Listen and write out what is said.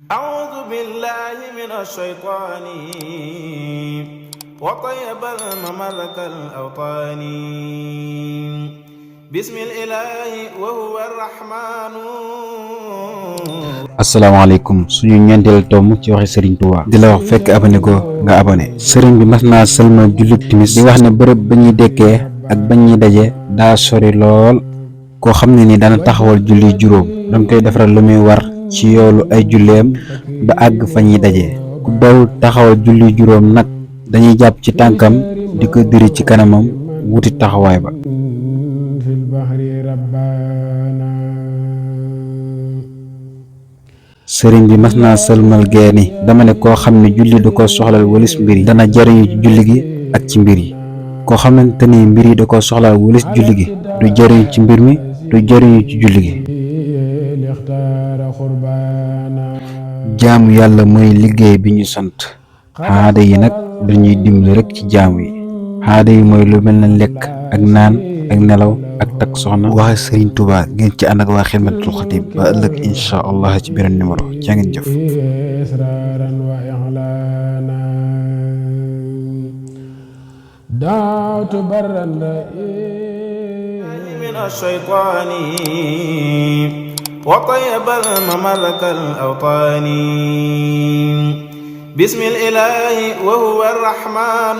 أعوذ بالله من الشيطان وطيب المملك الأوطان بسم الإله وهو الرحمن. asalaamaaleykum suñu ñeenteel tom ci waxi Serigne Touba di la wax fekk abonné go nga abonné. Serigne bi mas naa sëlma jullit timis di wax ne bërëb ba ñuy dekkee ak ba ñuy daje daa sori lool. koo xam ne ni dana taxawal julli juróom dañ koy defaral lu muy war ci yoolu ay julleem ba àgg fa ñuy daje. ku dawul taxawal julli juróom nag dañuy jàpp ci tànkam di ko diri ci kanamam wuti taxawaay ba. sëriñ bi mas naa sëlmal gee ni dama ne koo xam ne julli da ko soxlal walis mbir yi dana jariñu ci julli gi ak ci mbir yi. koo xamante ni mbir yi da ko soxlal walis julli gi du jariñu ci mbir mi du jariñu ci julli gi. jaamu yàlla mooy liggéey bi ñu sant. xaada yi nag dañuy dimbali rekk ci jaamu yi. xaada yi mooy lu mel na lekk ak naan ak nelaw ak takk soxna. waxe Serigne Touba ngeen ci ànd ak waa Xidmatul Xadim ba ëllëg incha allah ci beneen numéro jaa ngeen jëf. دعوت برا من الشيطان وطيب المملك الأوطان بسم الإله وهو الرحمن.